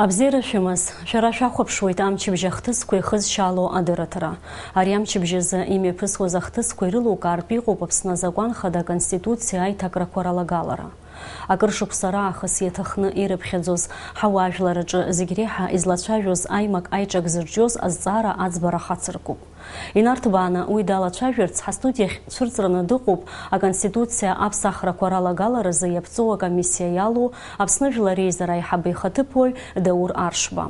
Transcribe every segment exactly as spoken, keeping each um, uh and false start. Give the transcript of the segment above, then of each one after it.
Абзиара шәымаз, шәара шәахәаԥшуеит амчыбжь ахҭысқәа ихызшьаало адырраҭара. Ари амчыбжь азы имҩаԥысуаз ахҭысқәа ирылукаартә иҟоуп Аԥсны азакәан хада Аконституциа аиҭакрақәа ралагалара. Акыр шықәса раахыс иаҭахны ирыԥхьаӡоз ҳауаажәлар рҿы зегь реиҳа излацәажәоз аимак-аиҿак зырҿиоз азҵаара аӡбара хацыркуп. Инарҭбааны уи далацәажәарц ҳастудиахь цәырҵраны дыҟоуп Аконституциа аԥсахрақәа ралагаларазы иаԥҵоу акомиссиа иалоу Аԥсны Жәлар Реизара аиҳабы ихаҭыԥуаҩ Даур Аршба.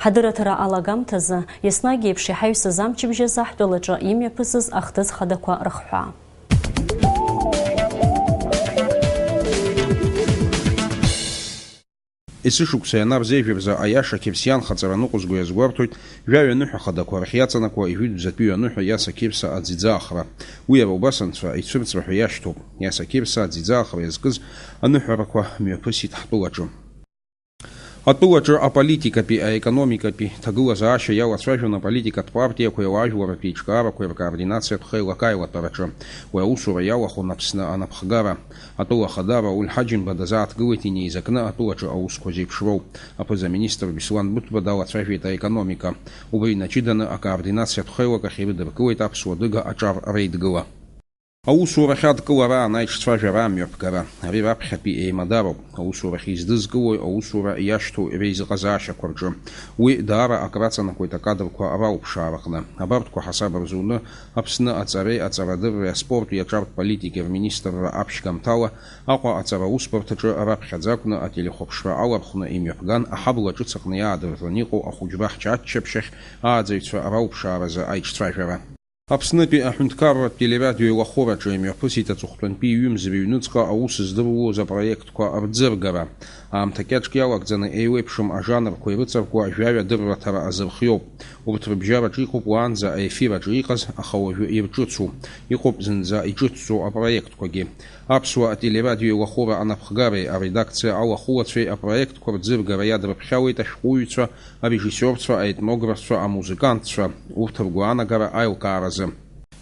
Ҳадырраҭара алагамҭазы, еснагь еиԥш иҳаҩсыз амчыбжь азы ҳтәылаҿы имҩаԥысыз ахҭыс хадақәа рыхҳәаа. Есышықәса ианарзеижәа рзы аиаша қьырсиан хаҵара ныҟәызго иазгәарҭоит, жәаҩа ныҳәа хадақәа рахь иаҵанакуа ижәытә бзатәи аныҳәа Иаса Қьырса аӡиӡаахра. Уи иара убас анцәа ицәырҵра ҳәа иашьҭоуп. Иаса Қьырса аӡиӡаахра иазкыз аныҳәарақәа мҩаԥысит ҳтәылаҿы. Атәылаҿы аполитикатәи, аекономикатәи ҭагылазаашьа иалацәажәон аполитикатә партиақәеи ауаажәларратә еиҿкаарақәеи ркоординациатә хеилак аилатәараҿы. Уи аусура иалахәын Аԥсны анапхгара. Атәыла ахада Рауль Ҳаџьымба дазааҭгылеит инеизакны атәылаҿы аусқәа зеиԥшроу. Аԥыза-министр Беслан Быҭәба далацәажәеит аекономика. Убри инаҷыданы акоординациатә хеилак ахь ирыдыркылеит аԥсуа-адыга аҿар реидгыла. Аусурахь адкылараан аиҿцәажәара амҩаԥгара, ари раԥхьатәи еимадароуп. Аусурахь издызкылои аусура иашьҭоу реизыҟазаашьақәа рҿы? Уи даара акраҵанакуеит акадрқәа ралԥшаараҟны. Абарҭқәа ҳасаб рзуны Аԥсны аҵареи аҵарадырреи аспорти аҿартә политики рминистрра аԥшьгамҭала Аҟәа аҵара аусбарҭаҿы раԥхьаӡа акәны ателехәаԥшра алархәны имҩаԥган аҳабла ҿыц аҟны иаадыртын иҟоу ахәыҷбаҳча аччаԥшь ахь ааӡаҩцәа ралԥшааразы аиҿцәажәара. Аԥснытәи аҳәынҭқарратә телерадио еилахәыраҿы имҩаԥысит аҵыхәтәантәи ҩымз рыҩныҵҟа аус здыруаз апроектқәа рӡыргара. Аамҭа кьаҿк иалагӡаны еиуеиԥшым ажанрқәа ирыҵаркуа жәаҩа дырраҭара азырхиоуп. Урҭ рыбжьараҿы иҟоуп уаанӡа аефир аҿы иҟаз, аха уажәы ирҿыцу. Иҟоуп зынӡа иҿыцӡоу апроектқәагьы. Аԥсуа ателерадио еилахәыра анапхгареи аредакциа алахәылацәеи апроектқәа рӡыргара иадрыԥхьауеит ашәҟәыҩҩцәа, арежиссиорцәа, аетнографцәа, амузыкантцәа, урҭ ргәаанагара аилкааразы.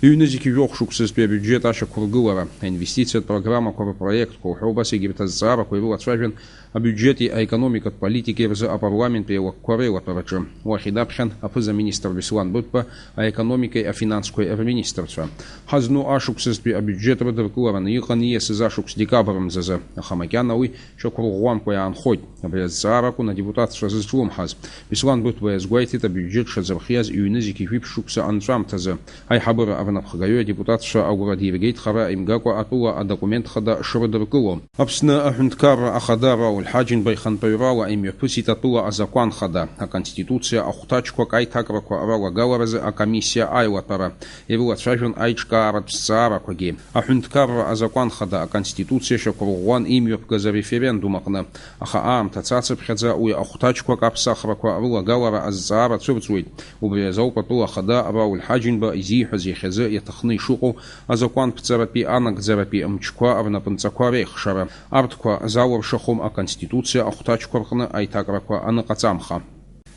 Ҩнызқьи жәохә шықәсазтәи абиуџьет ашьақәыргылара, аинвестициатә программақәа рпроектқәа уҳәа убас егьырҭ азҵаарақәа ирылацәажәан абиуџьети аекономикатә политики рзы апарламент еилакқәа реилатәараҿы. Уахь идаԥхьан аԥыза-министр Беслан Быҭәба, аекономикеи афинансқәеи рминистрцәа. Ҳазну ашықәсазтәи абиуџьет рыдыркылараны иҟан ииасыз ашықәс декабр мзазы, аха макьана уи шьақәырӷәӷәамкәа иаанхоит. Абри азҵаара акәын адепутатцәа зызҿлымҳаз. Беслан Быҭәба иазгәеиҭеит, абиуџьет шазырхиаз ҩнызқьи жәиԥшь шықәса анҵәамҭазы. Аиҳабыра рнапхгаҩы адепутатцәа агәра диргеит хара имгакәа атәыла адокумент хада шрыдыркыло. Аԥсны аҳәынҭқарра ахада Рауль Ҳаџьымба ихантәаҩрала имҩаԥысит атәыла азакәан хада, аконституциа ахәҭаҷқәак аиҭакрақәа ралагаларазы акомиссиа аилатәара. Ирылацәажәон аиҿкааратә зҵаарақәагьы. Аҳәынҭқарра азакәан хада аконституциа шьақәырӷәӷәан имҩаԥгаз ареферендум аҟны, аха аамҭа цацыԥхьаӡа уи ахәҭаҷқәак аԥсахрақәа рылагалара азҵаара цәырҵуеит. Убри азоуп атәыла ахада Рауль Ҳаџьымба изиҳәаз иахьазы иаҭахны ишыҟоу азакәанԥҵаратәи анагӡаратәи мчқәа рнапынҵақәа реихшара. Арҭқәа залыршахом аконституциа ахәҭаҷқәа рҟны аиҭакрақәа аныҟаҵамха.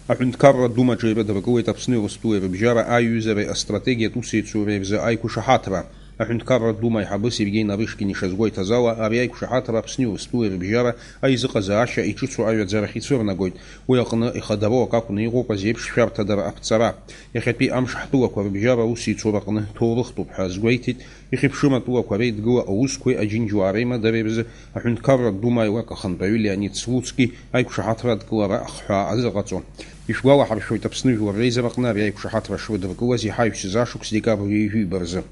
Аҳәынҭқарратә Думаҿы ирыдыркылеит Аԥсни Урыстәылеи рыбжьара аиҩызареи астратегиатә усеицуреи рзы аиқәышаҳаҭра. Аҳәынҭқарратә Дума аиҳабы Сергеи Нарышкин ишазгәеиҭаз ала, ари аиқәшаҳаҭра Аԥсни Урыстәылеи рыбжьара аизыҟазаашьа иҿыцу аҩаӡарахь ицәырнагоит. Уи аҟны ихадароу акы акәны иҟоуп азеиԥш шәарҭадара аԥҵара. Иахьатәи амш ҳтәылақәа рыбжьара аусеицура аҟны ҭоурыхтәуп ҳәа азгәеиҭеит ихьыԥшым атәылақәа реидгыла аусқәеи Аџьынџьуаареи мадара рзы Аҳәынҭқарратә Дума аилак ахантәаҩы Леонид Слуцки аиқәшаҳаҭра адкылара ахҳәаа азыҟаҵо. Ишәгәалаҳаршәоит, Аԥсны Жәлар Реизараҟны ари аиқәшаҳаҭра шрыдыркылаз иҳаҩсыз ашықәс декабр ҩажәи ҩба рзы.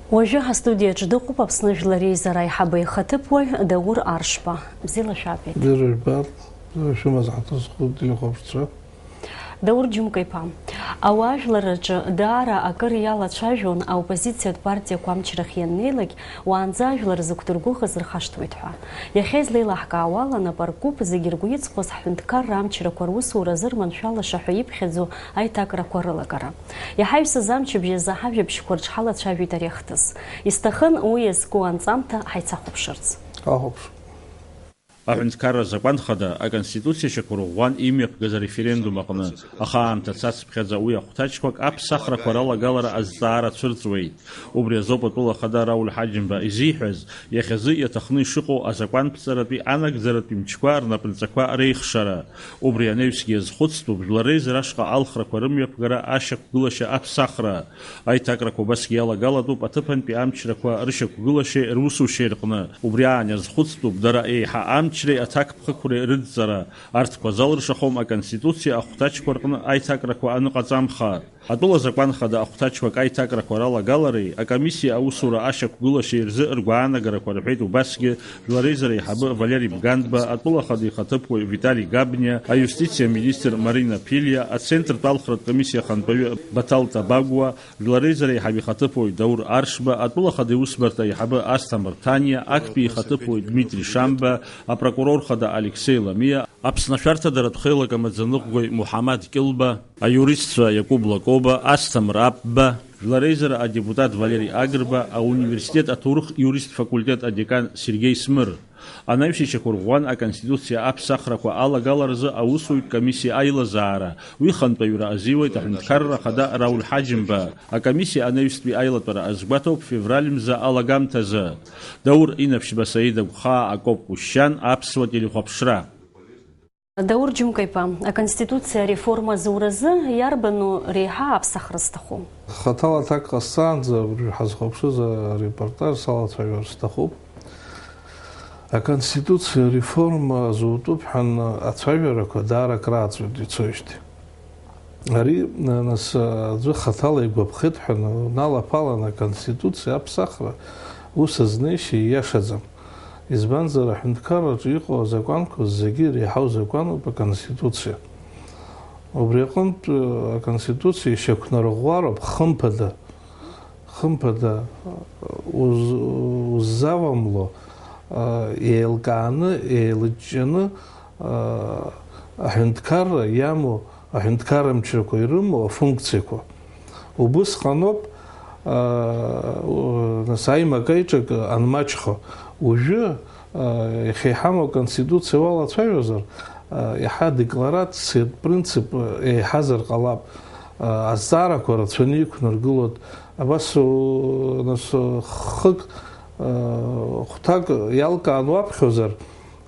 Уажәы ҳастудиаҿы дыҟоуп Аԥсны Жәлар Реизара аиҳабы ихаҭыԥуаҩ Даур Аршба. Бзиала шәаабеит. Бзиара жәбап, бзиара шәымаз ҳаҭыр зқәу телехәаԥшцәа. Даур Џьумка-иԥа, ауаажәларраҿы даара акыр иалацәажәон аоппозициатә партиақәа амчрахь ианнеилак, уаанӡа ажәлар зықәдыргәыӷыз рхашҭуеит ҳәа. Иахьа излеилаҳкаауала, нап аркуп зегьы ргәы иҵхоз ҳҳәынҭқарра амчрақәа русура зырманшәалаша ҳәа иԥхьаӡоу аиҭакрақәа рылагара. Иҳаҩсыз амчыбжь азы ҳажәабжьқәа рҿы ҳалацәажәеит ари ахҭыс. Исҭахын уи иазку анҵамҭа ҳаицахәаԥшырц. Ҳахәаԥш. Аҳәынҭқарра азакәан хада Аконституциа шьақәырӷәӷәан имҩаԥгаз ареферендум аҟны, аха аамҭа цацԥхьаӡа уи ахәҭаҷқәак аԥсахрақәа ралагалара азҵаара цәырҵуеит. Убри азоуп атәыла ахада Рауль Ҳаџьымба изиҳәаз, иахьазы иаҭахны ишыҟоу азакәанԥҵаратәи анагӡаратәи мчқәа рнапынҵақәа реихшара. Убри анаҩсгьы иазхәыцтәуп, жәлар реизара ашҟа алхрақәа рымҩаԥгара ашьақәгылашьа аԥсахра. Аиҭакрақәа убасгьы иалагалатәуп аҭыԥантәи амчрақәа рышьақәгылашьеи русушьеи рҟны. Убри аан иазхәыцтәуп, дара еиҳа амчреи аҭакԥхықәреи рыдҵара. Арҭқәа залыршахом Аконституциа ахәҭаҷқәа рҟны аиҭакрақәа аныҟаҵамха. Атәыла азакәан хада ахәҭаҷқәак аиҭакрақәа ралагалареи акомиссиа аусура ашьақәгылашьеи рзы ргәаанагарақәа рҳәеит убасгьы Жәлар реизара аиҳабы Валери Бганба, атәыла хада ихаҭыԥуаҩ Витали Габниа, аиустициа аминистр Марина Ԥилиа, ацентртә алхратә комиссиа ахантәаҩы Баҭал Табагәуа, жәлар реизара аиҳабы ихаҭыԥуаҩ Даур Аршба, атәыла хада иусбарҭа аиҳабы Асҭамыр Ҭаниа, актәи ихаҭыԥуаҩ Дмитри Шамба, апрокурор хада Алексеи Ламиа, Аԥсны ашәарҭадаратә хеилак амаӡаныҟәгаҩ Муҳамад Кьылба, аиуристцәа Иакәыба Лакоба, Асҭамыр Аԥба, жәлар реизара адепутат Валери Агрба, ауниверситет аҭоурых-иуристтә факультет адекан Сергеи Смыр. Анаҩс ишьақәырӷәӷәан Аконституциа аԥсахрақәа алагаларазы аусутә комиссиа аилазаара, уи хантәаҩра азиуеит аҳәынҭқарра ахада Рауль Ҳаџьымба. Акомиссиа анаҩстәи аилатәара азгәаҭоуп февраль мза алагамҭазы. Даур Инаԥшьба Саида Гәхаа акоуп Ушьшьан, аԥсуа телехәаԥшра. Даур Џьумкаиԥа, Аконституциа ареформа зуразы иарбану реиҳа аԥсахра зҭаху? Хаҭала аҭак ҟасҵаанӡа абыржәы ҳазхәаԥшыз арепортаж салацәажәар сҭахуп. Аконституциа ареформа зутәуп ҳәа ацәажәарақәа даара акрааҵуеит ицоижьҭеи. Ари, нас, аӡәы хаҭала игәаԥхеит ҳәа налаԥалан, Аконституциа аԥсахра ус азнеишьа ииашаӡам. Избанзар, аҳәынҭқарраҿы иҟоу азакәанқәа зегьы иреиҳау закәануп Аконституциа. Убри аҟынтә, Аконституциа ишьақәнарӷәӷәароуп, хымԥада, хымԥада, уз-, уззавамло, еилкааны, еилыҷҷаны, аҳәынҭқарра иамоу аҳәынҭқарра мчрақәа ирымоу афункциақәа. Убысҟаноуп, аа, у-, нас аимак-аиҿак анмаҷхо. Уажәы, аа, иахьа иҳамоу аконституциа уалацәажәозар, аа, иаҳа адекларациатә принцип еиҳазар ҟалап. Аа, азҵаарақәа рацәаны иқәнаргылоит. Абас, у-, нас, хык, аа, хәҭак иалкаан уаԥхьозар,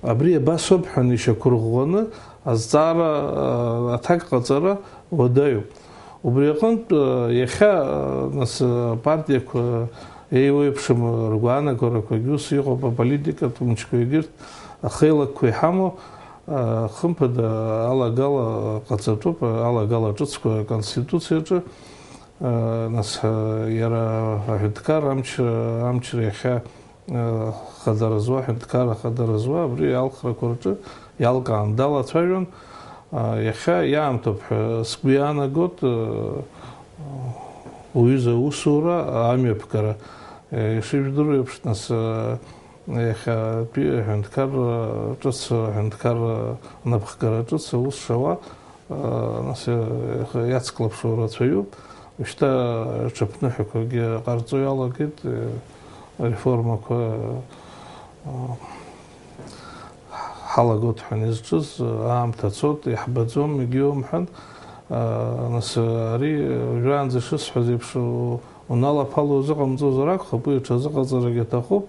абри абасоуп ҳәа ишьақәырӷәӷәаны азҵаара, аа, аҭак ҟаҵара уадаҩуп. Убри аҟынтә, иахьа, нас, апартиақәа еиуеиԥшым ргәаанагарақәагьы ус иҟоуп, аполитикатә мчқәа егьырҭ ахеилакқәа иҳамоу, хымԥада, алагала ҟаҵатәуп, алагала ҿыцқәа Аконституциаҿы, нас, иара аҳәынҭқар амч, амчра иахьа Хадара зуа, аҳәынҭқарра хадара зуа, абри алхрақәа рҿы иалкаан далацәажәон. Иахьа иаамҭоуп ҳәа сгәы иаанагоит, уҩыза аусура амҩаԥгара. Ишыжәдыруа еиԥш, нас, иахьатәи аҳәынҭқарра ҿыц, аҳәынҭқарра напхгара ҿыц аус шауа, Нас, иа-, иацклаԥшуа рацәаҩуп. Шьҭа ҽыԥныҳәақәагьы ҟарҵо иалагеит, реформақәа, ҳалагоит ҳәа изҿыз аамҭа цоит, иаҳбаӡом, егьиумҳәан. Нас, ари уажәраанӡа ишысҳәаз еиԥш, у-, уналаԥало узыҟамҵозар акәхап, уи аҽазыҟаҵарагьы аҭахуп,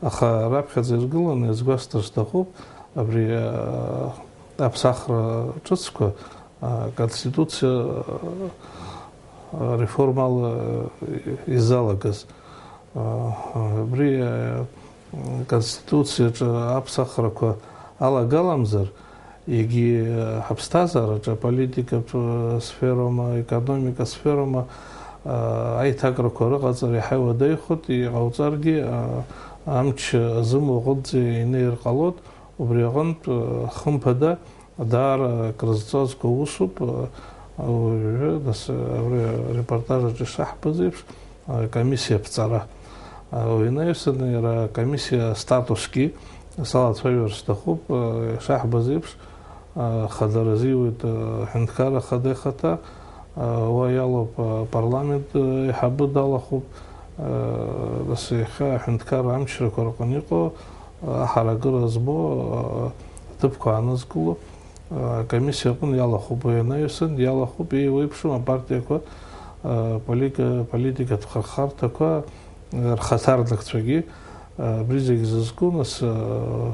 аха раԥхьаӡа иргыланы иазгәасҭар сҭахуп, абри, а, аԥсахра ҿыцқәа, а, Конституциа, а, реформала, а, изалагаз. А, абри, а, Конституциаҿы аԥсахрақәа алагаламзар, егьи, а, ҳаԥсҭазаараҿы аполитикатә, а, сфероума, аекономика сфероума, а, аиҭакрақәа рыҟаҵара иаҳа иуадаҩхоит, иҟауҵаргьы, а, амч азымуа аҟынӡа инеир ҟалоит. Убри аҟынтә, хымԥада, даара акрызҵазкуа усуп, уажәы, нас, абри арепортаж аҿы ишаҳбаз еиԥш, акомиссиа аԥҵара. Уи инаҩсаны иара акомиссиа астатусгьы салацәажәар сҭахуп, ишаҳбаз еиԥш, хадара азиуеит, аҳәынҭқарра ахада ихаҭа, уа иалоуп, апарламент аиҳабы далахәуп, нас, иахьа аҳәынҭқарра амчрақәа рҟны иҟоу, Аҳаракыра змоу, а, аҭыԥқәа аанызкыло, а, акомиссиа аҟны иалахәуп, уи анаҩсан, иалахәуп еиуеиԥшым апартиақәа, а, полика-, политикатә хырхарҭақәа, а, рхаҭарнакцәагьы, а, абри зегь зызку, нас, а,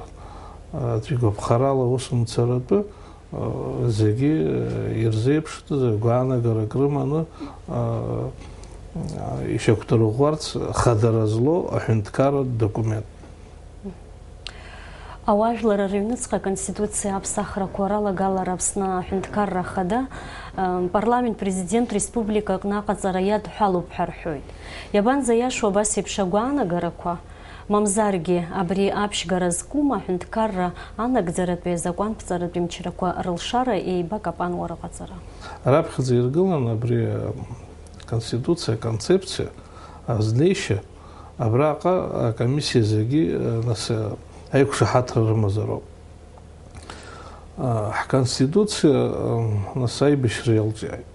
а, аӡә игәаԥхарала аусумцаратәы, зегьы ирзеиԥшӡаз гәаанагарак рыманы, ишьақәдырӷәӷәарц хадара злоу аҳәынҭқарратә документ. Ауаажәларра рыҩныҵҟа Аконституциа аԥсахрақәа ралагалара Аԥсны Аҳәынҭқарра Ахада, парламент, президент республика аҟны аҟаҵара иадҳәалоуп ҳәа рҳәоит. Иабанӡа иашоу абас еиԥш агәаанагарақәа? Мамзаргьы, абри аԥшьгара зқәым аҳәынҭқарра анагӡаратәи азакәанԥҵаратәи мчрақәа рылшара еибакапануа рыҟаҵара. Раԥхьаӡа иргылан абри, э, Конституциа аконцепциа азнеишьа, абраҟа акомиссиа зегьы, э, нас, э, аиқәшаҳаҭра рымазароуп. Э, ҳконституциа, э, нас аибашьра иалҵиааит.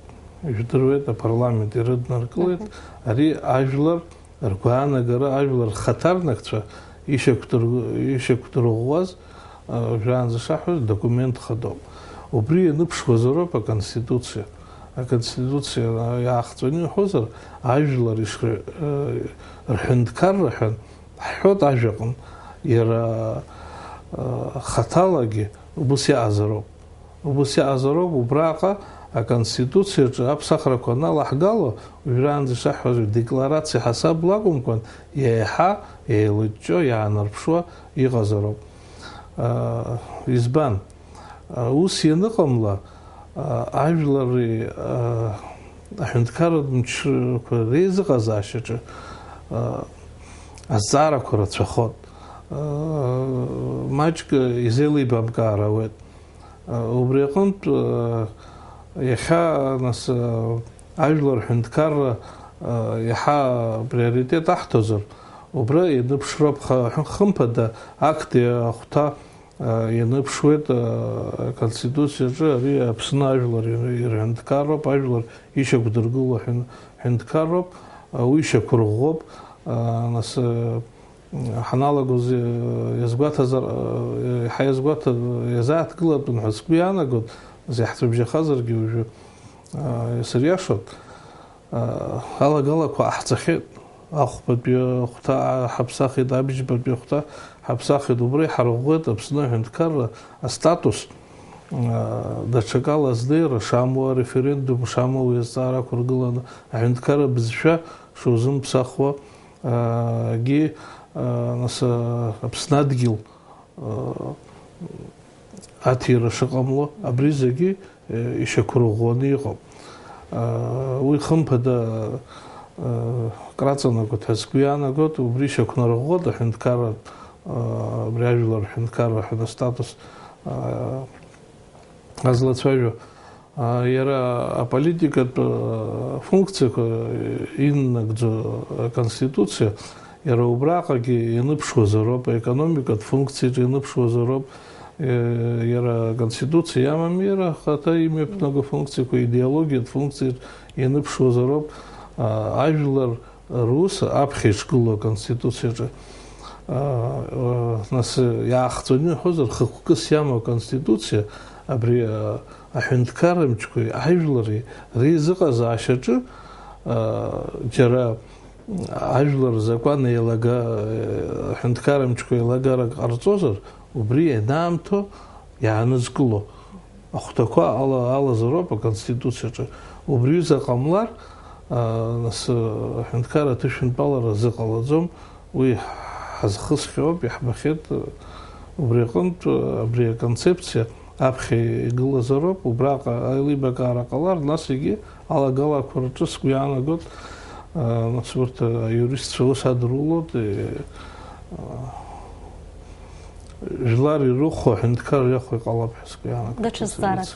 Ижәдыруеит, апарламент ирыднаркылеит. Мгм. Ари ажәлар ргәаанагара, ажәлар рхаҭарнакцәа ишьақәдыргә-, ишьақәдырӷәӷәаз, а, уажәраанӡа шаҳҳәоз, документ хадоуп. Убри ианыԥшуазароуп аконституциа. Аконституциа, а, иаахҵәаны иуҳәозар, ажәлар ишри-, а, рҳәынҭқарра ҳәа ҳҳәоит ажәаҟны, иара, а, хаҭалагьы убыс иаҟазароуп. Убас иҟазароуп, убраҟа Аконституциаҿы аԥсахрақәа аналаҳгало, уажәраанӡа ишаҳҳәаз адекларациа ҳасабла акәымкәан, еиҳа еилыҷҷо, иаанарԥшуа иҟазароуп. Аа, избан? Ус ианыҟамла, аа, ажәлари, аа, аҳәынҭқарратә мчрақәа реизыҟазаашьаҿы, аа, азҵаарақәа рацәахоит. Аа, маҷк изеилибамкаар ауеит. Убри аҟынтә, иахьа, нас, ажәлар ҳәынҭқарра, иаҳа априоритет аҳҭозар, убра ианыԥшроуп, ха-, хымԥада, акти ахәҭа ианыԥшуеит, Аконституциаҿы ари Аԥсны ажәлар ирҳәынҭқарроуп, ажәлар ишьақәдыргыло ҳәын-, ҳәынҭқарроуп, уи ишьақәырӷәӷәоуп, нас, Ҳаналагоз, э, иазгәаҭазар, э, еиҳа иазгәаҭа-, иазааҭгылатәын ҳәа сгәы иаанагон, нас иаҳцәыбжьахазаргьы уажәы, э, сыриашон. Э, алагалақәа ҟаҳҵахьеит, ахәбатәи ахәҭа ҳаԥсахит, абжьбатәи ахәҭа ҳаԥсахит, убра иҳарӷәӷәеит Аԥсны аҳәынҭқарра астатус, э, даҽакала азнеира шамоу, ареферендум шамоу, уи азҵаара ақәыргыланы аҳәынҭқарра бызшәа шузымԥсахуа, гьы, нас, Аԥсны адгьыл аҭира шыҟамло, абри зегьы ишьақәырӷәӷәаны иҟоуп. Уи хымԥада краҵанакуеит ҳәа сгәы иаанагоит, убри шьақәнарӷәӷәоит аҳәынҭқарра, абри ажәлар рҳәынҭқарра ҳәа астатус азлацәажәо. А, иара аполитикатә, а, функциақәа иннагӡо аконституциа, иара убраҟагьы ианыԥшуазароуп, аекономикатә функциаҿы ианыԥшуазароуп, э, иара аконституциа иамам, иара ахаҭа имҩаԥнаго функциақәа, идеологиатә функциаҿы ианыԥшуазароуп, а, ажәлар рус аԥхьа ишгылоу аконституциаҿы, аа, нас, иаахҵәаны иҳәозар, хықәкыс иамоу аконституциа, абри, аа, аҳәынҭқарра мчқәеи ажәлари реизыҟазаашьаҿы, аа, џьара ажәлар рзакәан еилага-, аҳәынҭқарра мчқәа еилагарак ҟарҵозар, убри ианаамҭоу иаанызкыло ахәҭақәа ала-, алазароуп Аконституциаҿы. Убри ҩыза ҟамлар, а, нас, аҳәынҭқарра аҭышәынтәалара азыҟалаӡом, уи ҳазхысхьоуп, иаҳбахьеит, убри аҟынтә, абри аконцепциа аԥхьа игылазароуп, убраҟа аилибакаара ҟалар, нас егьи алагалақәа рҿы сгәы иаанагоит, а, нас урҭ аиуристцәа ус адырулоит, е, а, жәлар ирыхәо аҳәынҭқар иахәо иҟалап ҳәа сгәы иаанагоит. Даҽа зҵаарак.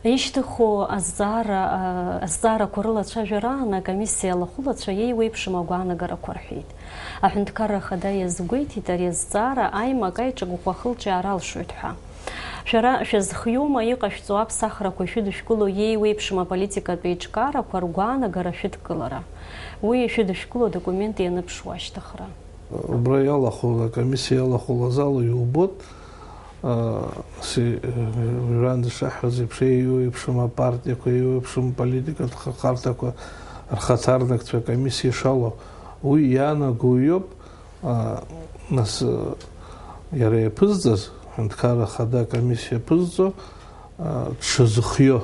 Ишьҭыху азҵаара, а, азҵаарақәа рылацәажәараан акомиссиа алахәылацәа иеиуеиԥшым агәаанагарақәа рҳәеит. Аҳәынҭқарра Ахада иазгәеиҭеит ари азҵаара аимак аиҿагәыхәа ахылҿиаара алшоит ҳәа. Шәара шәазхиоума иҟашәҵо аԥсахрақәа шәыдышәкыло иеиуеиԥшым аполитикатә еиҿкаарақәа ргәаанагара шәыдкылара? Уи шәыдышәкыло адокумент ианыԥшуа ашьҭыхра. Убра иалахәу, акомиссиа иалахәу лазала иубоит, а, си-, уажәраанӡа ишаҳҳәаз еиԥш, еиуеиԥшым апартиақәа, еиуеиԥшым аполитикатә ха-, харҭақәа рхаҭарнакцәа акомиссиа ишалоу. Уи иаанаго иоуп, а, нас, а, иара иаԥызҵаз, аҳәынҭқарра Ахада акомиссиа иаԥызҵо, а, дшазыхио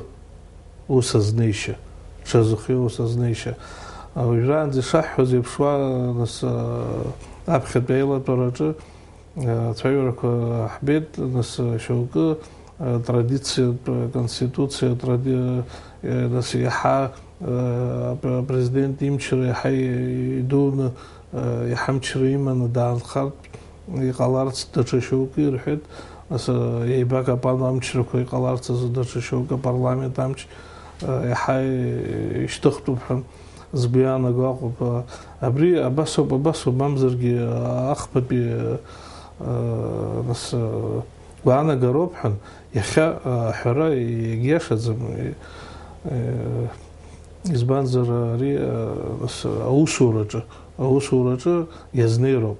ус азнеишьа, дшазыхио ус азнеишьа. А, уажәраанӡа ишаҳҳәаз еиԥш, уа, нас, а, аԥхьатәи аилатәараҿы, а, ацәажәарақәа ҳбеит, нас, а, шьоукы, а, традициатә, а, конституциа, тради-, а, нас, иаҳа, а, апрезидент имчра иаҳа идуны, а, иаҳа амчра иманы даанхартә иҟаларц даҽа шьоукы ирҳәеит, нас, а, еибакапану амчрақәа иҟаларц азы даҽа шьоукы апарламент амч, а, иаҳа ишьҭыхтәуп ҳәа згәы иаанаго аҟоуп. А, абри абасоуп, абасоуп, мамзаргьы, а, ахԥатәи, а, нас, а, гәаанагароуп ҳәа, иахьа, а, аҳәара егьиашаӡам, э, э, избанзар, ари, а, нас, аусураҿы, аусураҿы иазнеироуп,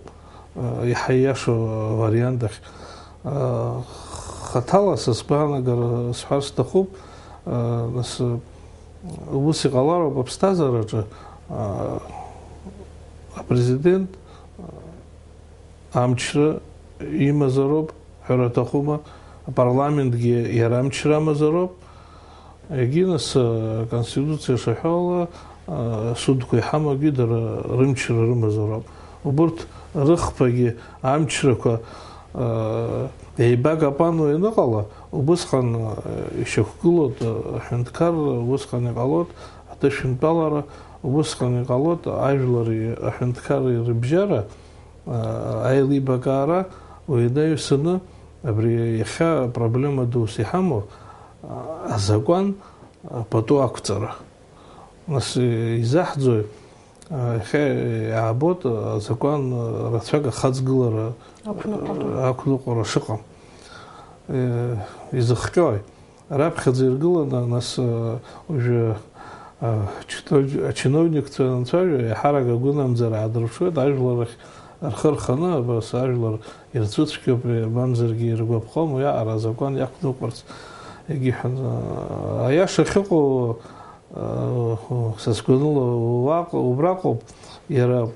а, иаҳа ииашоу авариант ахь. А, хаҭала са сгәаанагара сҳәар сҭахуп, а, нас, ус иҟалароуп аԥсҭазаараҿы, а, апрезидент, а, амчра имазароуп, ҳәара аҭахума, апарламентгьы иара амчра амазароуп, егьи нас, а, аконституциа шаҳәо ала, а, судқәа иҳамоугьы дара рымчра рымазароуп. Убырҭ рыхԥагьы амчрақәа, а, еибакапануа ианыҟала, убысҟан, а, ишьақәгылоит, а, аҳәынҭқарра, убысҟан иҟалоит аҭышәынтәалара, убысҟан иҟалоит ажәлари аҳәынҭқарреи рыбжьара, а, аилибакаара, уи инаҩсаны абри иахьа апроблема дус иҳамоу, а, азакәан, а, пату ақәҵара. Нас, э, изаҳӡои, а, иахьа иаабоит, а, азакәан, а, рацәак ахаҵгылара, Ақәныҟәара. Ақәныҟәара шыҟам. Э, изыхҟьои? Раԥхьаӡа иргыланы, нас, а, уажәы, а, ачино-, ачиновникцәа анцәажәо, еиҳарак агәынамӡара аадырԥшуеит, ажәлар рахь рхы рханы, абас ажәлар ирцәыцәгьоуп, мамзаргьы иргәаԥхом, уиаҟара азакәан иақәныҟәарц, егьиҳәан, а, аиаша ахьыҟоу, а, са сгәаныла, уаҟ-, убраҟоуп, иара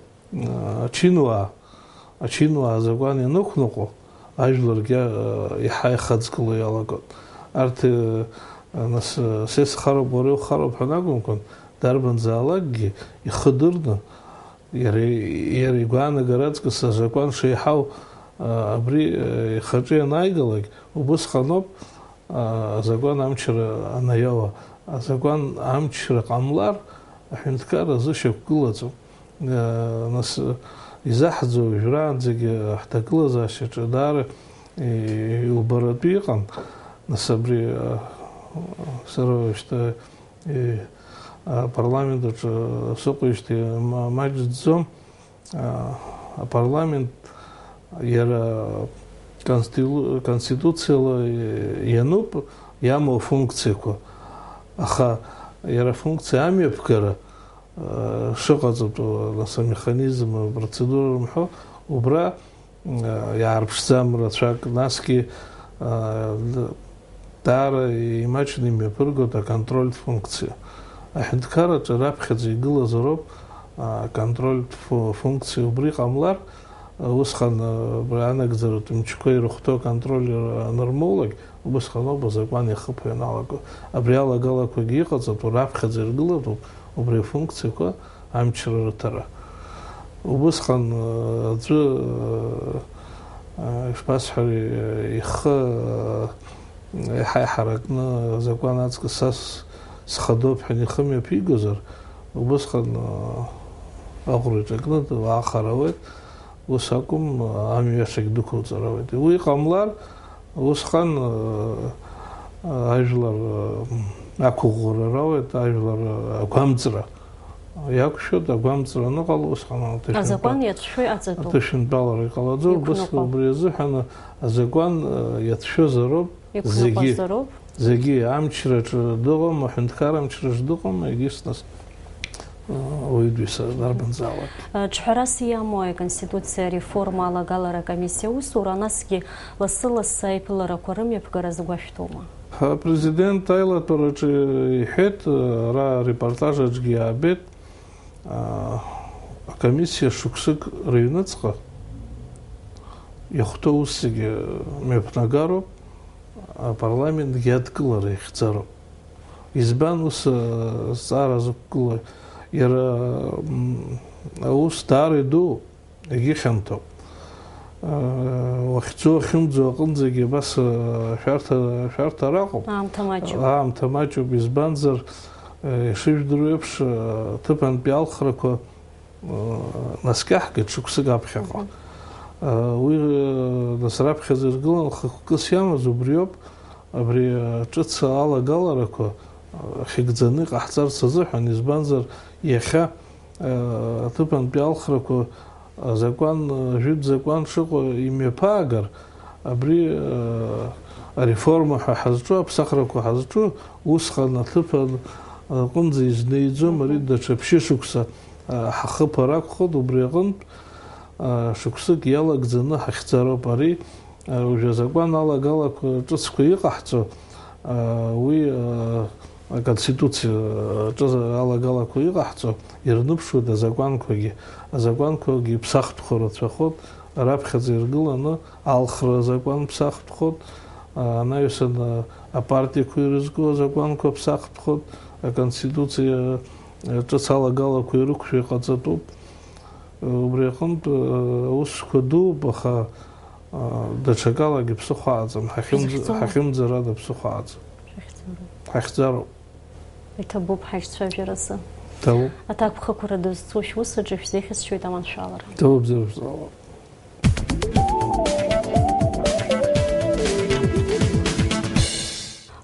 Ачинуаа, ачинуаа азакәан ианықәныҟәо, ажәларгьы, э, иаҳа ихаҵгыло иалагон. Арҭ, э, нас, э, са исхароуп, уара иухароуп ҳәа анакәымкәан, дарбанзаалакгьы ихы дырны, иара, иара игәаанагара аҵкыс азакәан шеиҳау, э, абри, э, ихаҿы ианааигалак, убысҟаноуп, а, азакәан амчра анаиауа, азакәан амчра ҟамлар, аҳәынҭқарра азы шьақәгылаӡом. А, нас, изаҳӡо уажәраанӡагьы ҳҭагылазаашьаҿы даара, е, иубаратәы иҟан. Нас абри, а, сара уажәшьҭа, е, апарламент аҿы сыҟоижьҭеи ма-, маҷӡом. А, апарламент иара конститу-, конституциала иануп иамоу афункциақәа, аха иара афункциа амҩаԥгара, а, шыҟаҵатәу, нас, амеханизм, апроцедура рымҳәо, убра, а, иаарԥшӡам рацәак, насгьы, а, д-, даара имаҷны имҩаԥыргоит аконтрольтә функциа. Аҳәынҭқарраҿы раԥхьаӡа игылазароуп аконтрольтә фу-, функциа. Убри ҟамлар, усҟан, а, абри анагӡаратә мчқәа ирыхәҭоу аконтроль анырмоулак, убысҟаноуп азакәан иахыԥо ианалаго. Абри алагалақәагьы иҟаҵатәу раԥхьаӡа иргылатәуп убри афункциақәа амчра рыҭара. Убысҟан, э, аӡәы, э, э, ишԥасҳәари, э, ихы, э, еиҳа иҳаракны азакәан аҵкыс са с-, схадоуп ҳәа ихы мҩаԥигозар, убысҟан, э, аӷәра иҿакны уаахар ауеит, ус акәым, э, амҩа иашагь дәықәуҵар ауеит. Уи ҟамлар, Усҟан, э, э, ажәлар, э, ақәыӷәӷәара рауеит, ажәлар, э, агәамҵра иақәшәоит, агәамҵра аныҟало, усҟан аҭышәынтәа-, Азакәан иацәшәо иҟаҵатәуп. Аҭышәынтәалара иҟалаӡом, убыс Иқәныҟәо. Убри азыҳәан азакәан, э, иацәшәозароуп зегьы, Иқәныҟәазароуп. Зегьы, амчраҿы дыҟам, аҳәынҭқар амчраҿы дыҟам, егьыс нас. Уаҩытәыҩса дарбанзаалак. Ҿҳәарас иамои Аконституциа ареформа алагалара акомиссиа аусура, насгьы лассы-лассы аиԥыларақәа рымҩаԥгара згәашәҭоума? Апрезидент аилатәараҿы иҳәеит, ара арепортаж аҿгьы иаабеит, акомиссиа шықәсык рыҩныҵҟа иахәҭоу ус зегьы мҩаԥнагароуп, апарламентгьы адкылара ихьӡароуп. Избан ус, э, зҵаара зықәгылоу? Иара, м, аус даара идуу, егьихьанҭоуп. Э, уахьӡу, уахьымӡо аҟынӡагьы абас, э, ашәарҭа, ашәарҭа раҟоуп. Аамҭа маҷуп. Аамҭа маҷуп, избанзар, э, ишыжәдыруа еиԥш, э, аҭыԥантәи алхрақәа наскьаҳгеит шықәсык аԥхьаҟа. Мгм. Уи, нас раԥхьаӡа иргылан хықәкыс иамаз убриоуп, абри ҿыц алагаларақәа хьыгӡаны иҟаҳҵарц азыҳәан, избанзар, иахьа аҭыԥантәи алхрақәа азакәан, ажәытә закәан шыҟоу имҩаԥаагар, абри ареформа ҳәа ҳазҿу, аԥсахрақәа ҳазҿу, усҟан аҭыԥан аҟынӡа изнеиӡом, ари даҽа ԥшьышықәса ҳахыԥар акәхоит, убри аҟынтә, шықәсык иалагӡаны ҳахьӡароуп ари, уажә азакәан алагалақәа ҿыцқәа иҟаҳҵо, уи, аконституциа ҿы алагалақәа иҟаҳҵо ирныԥшуеит азакәанқәагьы. Азакәанқәагьы ԥсахтәқәа рацәахоит, раԥхьаӡа иргыланы алхра азакәан ԥсахтәхоит, анаҩсан апартиақәа ирызку азакәанқәа ԥсахтәхоит, аконституциа ҿыц алагалақәа ирықәшәо иҟаҵатәуп. Убри аҟынтә, аусқәа дууп, аха, даҽакалагьы ԥсыхәа аӡам, ҳахьымӡ-, Шәзыхьӡома? Ҳахьымӡарада ԥсыхәа аӡам. Шәахьӡароуп. Ҳахьӡароуп. Иҭабуп ҳаишьцәажәаразы. Ҭабуп. Аҭакԥхықәра дызцу шәус аҿы шәзеиӷьасшьоит аманшәалара. Ҭабуп, бзиара шәзаауа.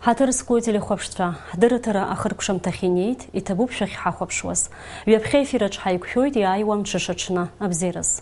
Ҳаҭыр зқәу телехәаԥшцәа, ҳдырраҭара ахыркәшамҭахь инеит, иҭабуп шәахьҳахәаԥшуаз. Ҩаԥхьа ефир аҿы ҳаиқәшәоит, иааиуа амҽыша аҽны. Абзиараз.